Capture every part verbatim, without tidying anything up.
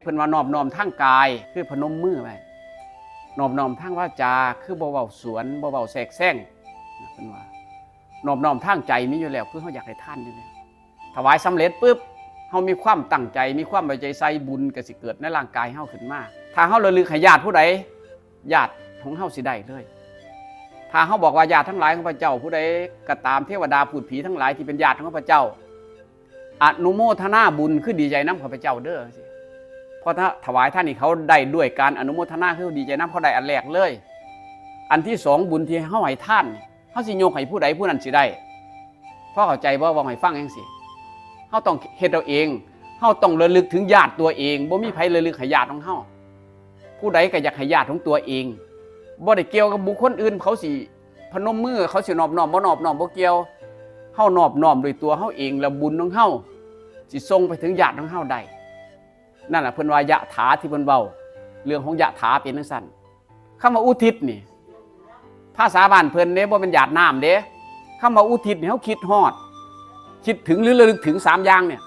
พิ่นว่านอบน้อมทางกายคือพนมมือไว้ นอบน้อมทางวาจาคือบ่เว้าสวนบ่เว้าแทรกแซง เพิ่นว่านอบน้อมทางใจมีอยู่แล้ว คือเฮาอยากให้ทานอยู่แล้ว ถวายสำเร็จปุ๊บ เฮามีความตั้งใจ มีความไว้ใจใส่ บุญก็สิเกิดในร่างกายเฮาขึ้นมา ถ้าเฮาระลึกให้ญาติผู้ใด ญาติของเฮาสิได้เลย ถ้าเฮาบอกว่าญาติทั้งหลายของข้าพเจ้า ผู้ใดก็ตาม เทวดาพูดผีทั้งหลายที่เป็นญาติของข้าพเจ้า อนุโมทนาบุญคือดีใจนำข้าพเจ้าเด้อ เพราะถ้าถวายทานนี่เขาได้ด้วยการอนุโมทนา คือดีใจนำ เขาได้อันแรกเลย อันที่สอง บุญที่เฮาให้ทานนี่ เฮาสิยกให้ผู้ใดผู้นั้นสิได้ พอเข้าใจบ่ เว้าให้ฟังจั่งซี้ เฮาต้องเฮ็ดเอาเอง เฮาต้องระลึกถึงญาติตัวเอง บ่มีไผระลึกให้ญาติของเฮา ผู้ใดก็อยากให้ญาติของตัวเอง บ่ได้เกี่ยวกับบุคคลอื่น เขาสิพนมมือ เขาสินอบน้อมบ่นอบน้อมบ่เกี่ยว เฮานอบน้อมด้วยตัวเฮาเอง แล้วบุญของเฮาสิส่งไปถึงญาติของเฮาได้ นั่นล่ะเพิ่นว่ายะถาที่เพิ่นเว้า เรื่องของยะถาเป็นจั่งซั้น คำว่าอุทิศนี่ ภาษาบ้านเพิ่นเด้ บ่แม่นหยาดน้ำเด้ คำว่าอุทิศนี่เฮาคิดฮอด คิดถึงหรือระลึกถึงสามอย่างเนี่ย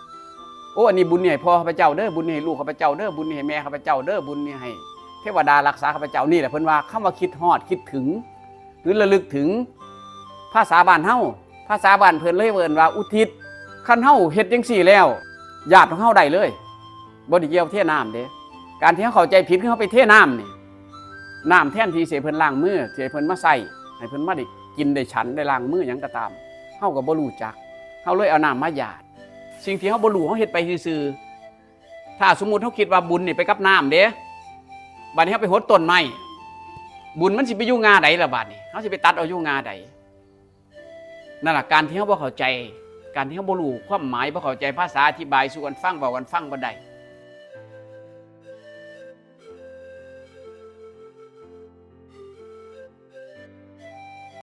โอ้ อันนี้บุญนี่ให้พ่อข้าพเจ้าเด้อ บุญนี่ให้ลูกข้าพเจ้าเด้อ บุญนี่ให้แม่ข้าพเจ้าเด้อ บุญนี่ให้เทวดารักษาข้าพเจ้า นี่แหละเพิ่นว่าคำว่าคิดฮอด คิดถึง หรือระลึกถึง ภาษาบ้านเฮา ภาษาบ้านเพิ่นเลยเอิ้นว่าอุทิศ คันเฮาเฮ็ดจั่งซี้แล้ว ญาติของเฮาได้เลย บ่ได้เกี่ยวเทน้ำเด้ การที่เฮาเข้าใจผิดคือเฮาไปเทน้ำนี่ น้ำแทนที่สิให้เพิ่นล้างมือ สิให้เพิ่นมาใช้ ให้เพิ่นมาได้กินได้ฉันได้ล้างมือหยังก็ตาม เฮาก็บ่รู้จัก เฮาเลยเอาน้ำมาหยาด สิ่งที่เฮาบ่รู้เฮาเฮ็ดไปซื่อๆ ถ้าสมมุติเฮาคิดว่าบุญนี่ไปกับน้ำเด้ บัดนี้เฮาไปหดต้นไม้ บุญมันสิไปอยู่ง่าใดล่ะบัดนี้ เฮาสิไปตัดเอาอยู่ง่าใด นั่นล่ะ การที่เฮาบ่เข้าใจ การที่เฮาบ่รู้ความหมาย บ่เข้าใจภาษาอธิบายสู่กันฟัง เว้ากันฟังบ่ได้